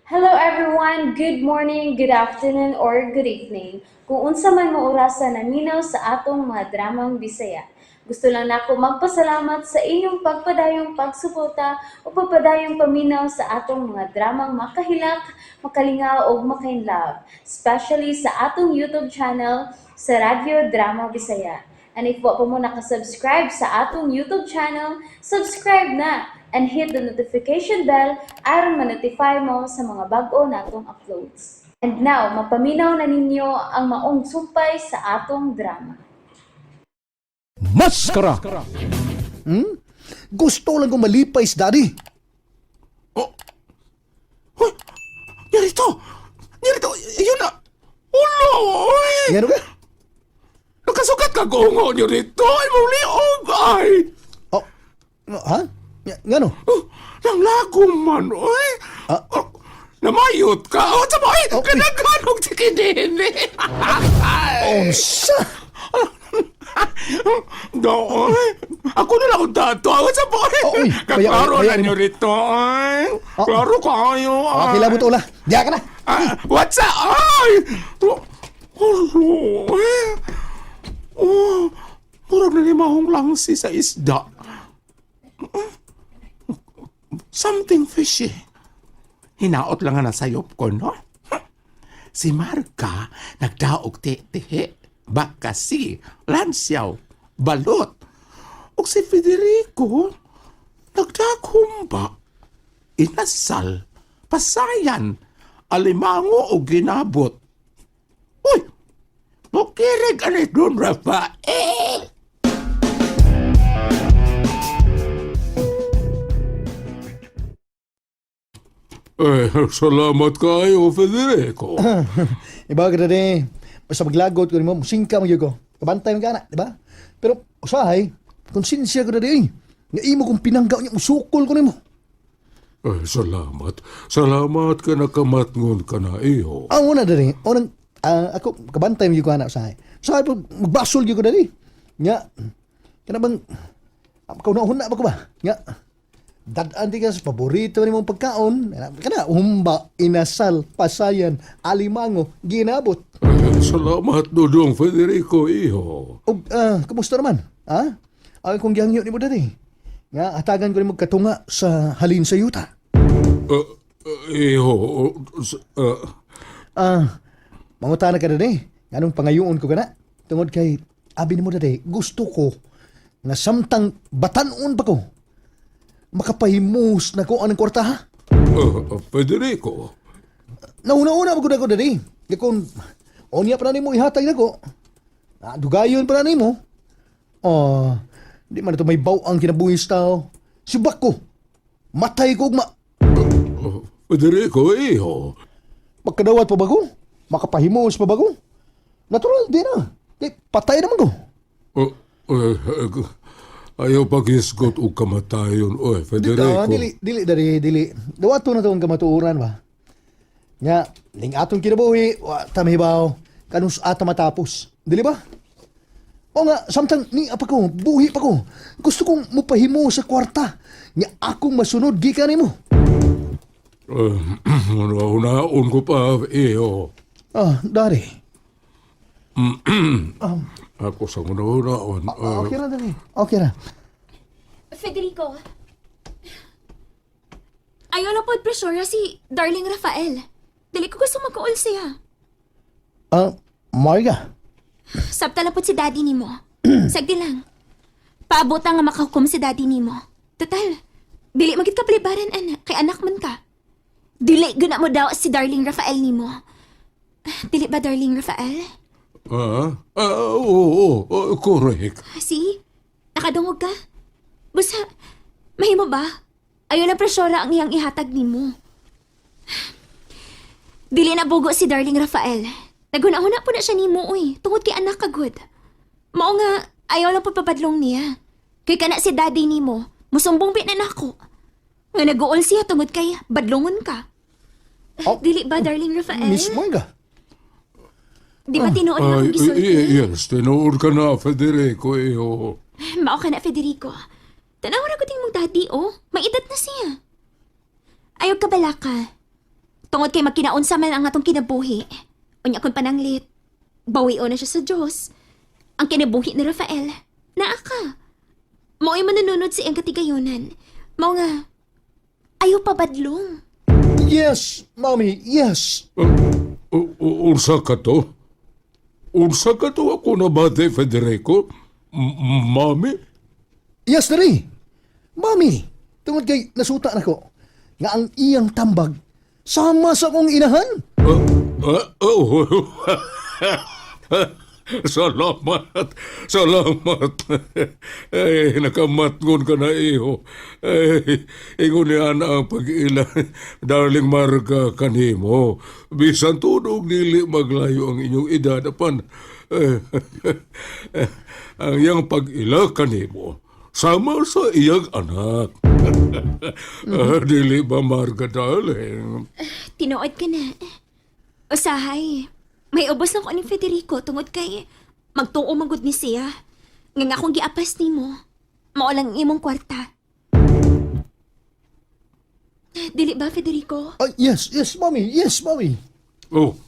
Hello everyone! Good morning, good afternoon, or good evening. Kung unsa man mo orasa naminaw sa atong mga dramang Bisaya. Gusto lang nako magpasalamat sa inyong pagpadayong pagsuporta o pagpadayong paminaw sa atong mga dramang makahilak, makalingaw ug makainlove, especially sa atong YouTube channel sa Radyo Drama Bisaya. And if wa pa mo nakasubscribe sa atong YouTube channel, subscribe na and hit the notification bell aron ma-notify mo sa mga bag-o natong uploads. And now, mapaminaw na ninyo ang maong sumpay sa atong drama. Maskara! Gusto lang kong malipay si Daddy. Oh. Hoy! Narito! Narito! Yun na! Ulo! Oy! Ngano ka? Nakasugat ka gongo niyo rito! Ay, muli! Oh, ay! Oh, ha? Ngano? Oh, nang lagom man, oy! Ah. Oh, namayot ka! Oh, sa ay! Oh, uy. Kanaghanog si Kinene! Unsa? Doon! Ako na lang ang dato! Ako sa boy! Oh, uy. Kaklaro Baya- na niyo rito, ay! Oh. Klaro kayo, ay! Okay, labot ula. Diya ka na. Ah, what's up? Ay! Oh, oh, eh. Oh, murag na limahong langsi sa isda. Something fishy. Hinaot lang nga na sayop ko, no? Si Marga nagdaog titihi, bakasi, lansyaw, balot. O si Federico nagdaghumba, inasal, pasayan, alimango o ginabot. Uy! Mukirig ani Don Rafael! Eh, salamat kayo, Federico. Iba ka, Daddy. Basta maglagot ko nimo, musingka mo gyud ko. Kabantay mo ka na, di ba? Pero usahay, konsensya ko, Daddy. Eh. Nga imo kong pinangga niya, musukol ko nimo. Eh, salamat. Salamat ka nakamatngon ka na, iho. Ang una, Daddy, unang ako kabantay mo gyud ko ana usahay. Usahay pag magbasol gyud ko, Daddy. Nga kana bang kauna-una ba ko ba? Nga dad-an di ka sa paborito ni mong pagkaon. Kana humba, inasal, pasayan, alimango, ginabot. Eh, salamat, Dudong Federico, iho. Og kumusta naman? Ha? Ang kong gihangyo nimo diri. Nga hatagan ko nimo katunga sa halin sa yuta. Eh, iho, Mangutana ka diri. Nganong pangayoon ko kana? Tungod kay abi nimo diri, gusto ko nga samtang batan-on pa ko makapahimus na ko anang kwarta ha. Federico. Nauna-una pa ko diri. Kay kung onya pa na nimo ihatag nako. Ah, dugayon pa na nimo. Oh, di man ito may baw ang kinabuhi sa tao. Sibak ko. Matay ko ugma. Federico, iho. Magkadawat pa ba ko? Makapahimus pa ba ko? Natural, di na. Kay patay naman ko. Ayaw paghisgot og kamatayon, oy, Federico. Ah, dili, dili, dali, dili. Dawato na itong kamatuoran ba? Nga, ning atong kinabuhi, wa tamibaw, kanus ata matapos. Dili ba? O nga, samtang ni apa ko, buhi pa ko. Gusto kong mupahimo sa kwarta. Nga akong masunod gikan nimo. Unaon ko pa, iho. Ah, dari. Ako sa una-unaon. Ah, okay ra, dali. Okay ra. Federico. Ayaw na po pressure si Darling Rafael. Dili ko gusto magkuol siya. Ah, Marga. Sabta na po si daddy nimo. Sagdi lang. Paabot nga makahukom si daddy nimo. Total, dili magit ka palibaran, anak. Kay anak man ka. Dili guna mo daw si Darling Rafael nimo. Dili ba, Darling Rafael? Ah, ah, oo, oo, correct. See? Nakadungog ka? Busa, mahimo ba? Ayaw na presyora ang iyang ihatag nimo. Dili na bugo si Darling Rafael. Naghuna-huna po na siya nimo, uy. Tungod kay anak kagod. Mao nga, ayaw lang pagpapadlong niya. Kay kana si daddy nimo, musumbong na nako. Nga nag-uol siya tungod kay badlongon ka. Oh. Dili ba, Darling Rafael? Miss Marga. Di ba tinuod na Ay, akong gisulti? yes, tinuod ka na, Federico, iho. Mao ka na, Federico. Tanaw na ko ting mong daddy, oh. May edad na siya. Ayaw ka balaka. Tungod kay magkinaunsa man ang atong kinabuhi. Unya kon pananglit. Bawion na siya sa Diyos. Ang kinabuhi ni Rafael, naa ka. Mao'y manunod sa iyang katigayonan. Mao nga, ayaw pabadlong. Yes, Mommy, yes. Unsa ka to? Unsa ka to ako nabati, Federico? Mami? Yes, Daddy. Mommy, tungod kay nasuta nako nga ang iyang tambag sama sa akong inahan. Oh. Salamat. Salamat. Ay, nakamatngon ka na iho. Ay, ingon ni ana ang pag-ila. Darling Marga kanimo. Bisan tunog dili maglayo ang inyong edad apan. Eh, ang iyang pag-ila kanimo sama sa iyang anak. Ah, dili ba Marga darling? Tinuod ka na. Usahay, may ubos lang ko ni Federico tungod kay magtuo magud ni siya. Nga nga akong giapas nimo. Mao lang ang imong kwarta. Dili ba, Federico? Ah, yes, yes, Mommy, yes, Mommy. Oh,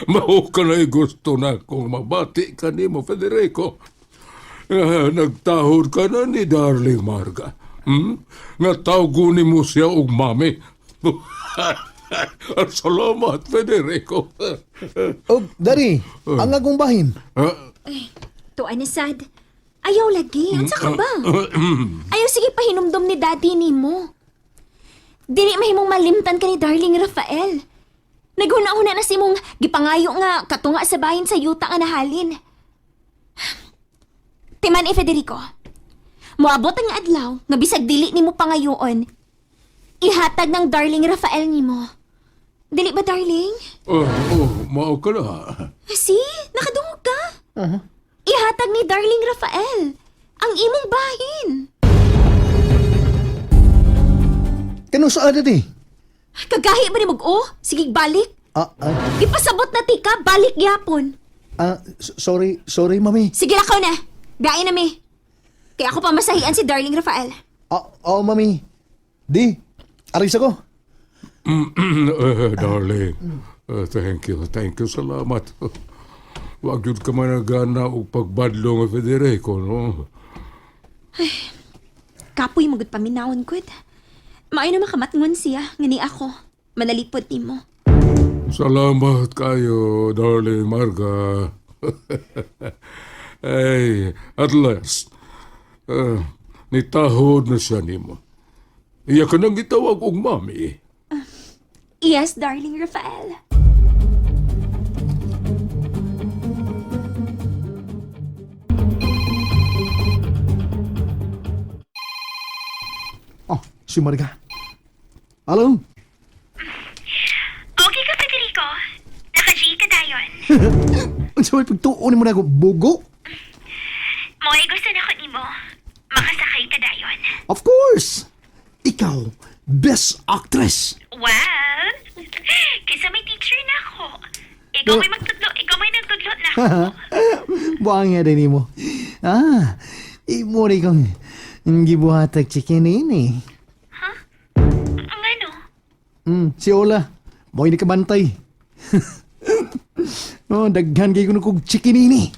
mao ka na'y gusto na kung mabati ka nimo, Federico. Ah, nagtahod ka na ni Darling Marga. Hmm? Nga tawgo nimo siya og mami. Salamat, Federico. Oh, Daddy, ang akong bahin. Ah, Tuan na sad. Ayaw lagi. Unsa ka ba? Ayaw sige pahinumdom ni daddy nimo. Dili mahimong malimtan ka ni darling Rafael. Naghuna-huna na si mong gipangayo nga katunga sa bahin sa yuta nga nahalin. Timan eh, Federico. Moabot ang adlaw nga bisag dili nimo pangayoon. Ihatag ng darling Rafael nimo. Dili ba, darling? Oh, mao ka na. See? Nakadungog ka? Ihatag ni Darling Rafael ang imong bahin. Kano sa Daddy? Kagahi ba ni mag o? Sige, balik. Ah, ah, Ipasabot na tika, balik gyapon. ah, sorry, sorry, Mommy. Sige, lakaw na. Gain na mi. Kaya ako pamasahian si Darling Rafael. Ah, oh, Mommy. Di, aris ako. Eh, darling, thank you, thank you, salamat. Wag yun ka managana og pagbadlong, Federico, no? Kapoy magud paminawon gud. Maayo na makamatngon siya, nga ni ako. Manalipod nimo. Salamat kayo, darling Marga. Ay, at last, nitahod na siya nimo. Iya ka nang gitawag og mami. Yes, Darling Rafael. Oh, si Marga. Hello? Okay ka, Federico. Naka-G ka dayon. Unsa may pagtuon nimo na ako bugo? Mo'y gusto na ko nimo. Makasakay ka dayon. Of course. Ikaw, best actress. Well, kaysa may teacher na ako. Ikaw may magtudlo, ikaw may nagtudlo na ako. Buang nga din mo. Ah, imo rin kong gibuhatag chicken ini. Ang ano? Si Ola, mo'y nakabantay. Oh, daghan kay kuno kog chicken ini.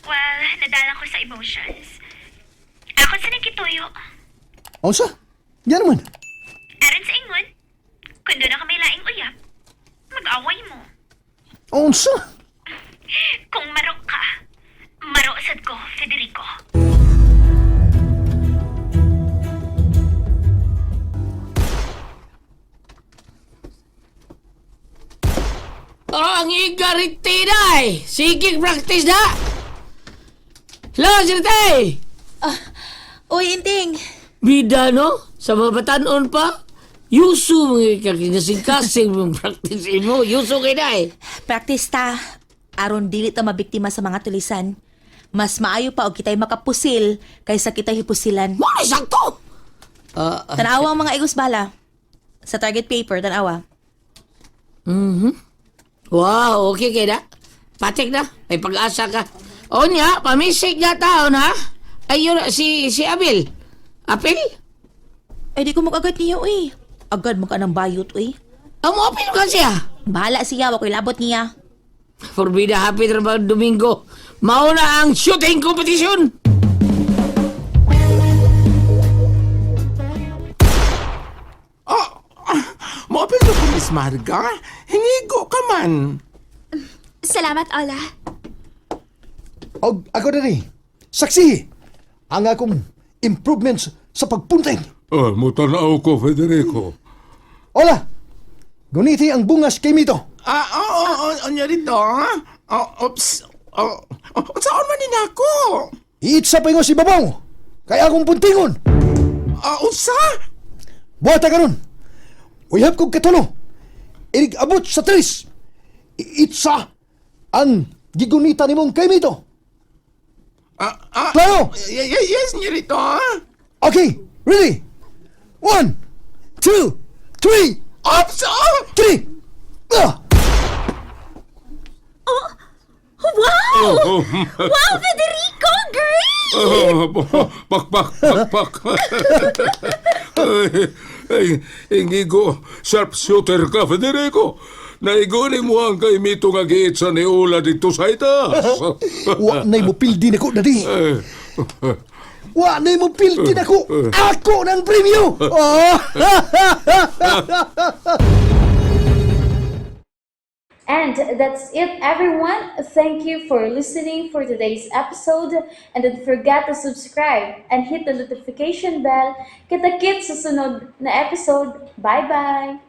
Well, nadala ko sa emotions. Ako sa nagkituyo. Unsa? Yan naman. Aron sa ingon, kung doon ako may laing uyap, mag-away mo. Unsa? Kung marok ka, marosad ko, Federico. Oh, ang igarintinay! Sige, practice na! Hello, Sirtay! Uy, Inting! Bida, no? Sa mga batanon pa, yuso mga kakinasing-kasing mong practice mo. Yuso kay day. Practice ta. Aron dili ta mabiktima sa mga tulisan. Mas maayo pa og kita'y makapusil kaysa kita'y hipusilan. Mo na sakto! Tanawa ang mga igos bala. Sa target paper, tanawa. Wow, okay kay na. Patik na. May pag-asa ka. O niya, pamisik na taon, ha? Ayun, si Abel. Apil? Ay, di ko mag-agad niyo eh. Agad mo ka ng bayot, uy. Amo apil ka siya. Bahala siya, wa ko'y labot niya. Forbida happy trabaho Domingo. Mauna ang shooting competition. Oh, moapil na ko, Miss Marga. Hingigo ka man. Salamat, Ola. Og ako diri. Saksi ang akong improvements sa pagpunting. Ah, mutanaw ko, Federico. Ola, guniti ang bungas kay Mito. Ah, oo, oo, oh, rito, ha? Oh, oops. Oh, oh, saan man din ako? Iitsa pa ingon si Babong. Kaya akong puntingon. Ah, unsa? Buhata karon. Uyab kog katulo. Inig abot sa tres. Iitsa ang gigunita nimong kay Mito. Ah, ah. Klaro! Yes, rito, ha? Okay, ready? One, two, three, Oops, oh! three. Ah! Oh, wow! Oh, Wow, Federico! Great! oh, pakpak, pakpak. Ay, ay, ingigo, sharpshooter ka, Federico. Naiguni mo ang kay Mito nga giitsa ni Ula dito sa itaas. Wa na'y mupildi nako dadi. Eh, Wa na'y mupildi nako. Ako ng premyo. Oh! And that's it, everyone. Thank you for listening for today's episode. And don't forget to subscribe and hit the notification bell. Kita-kits sa sunod na episode. Bye-bye!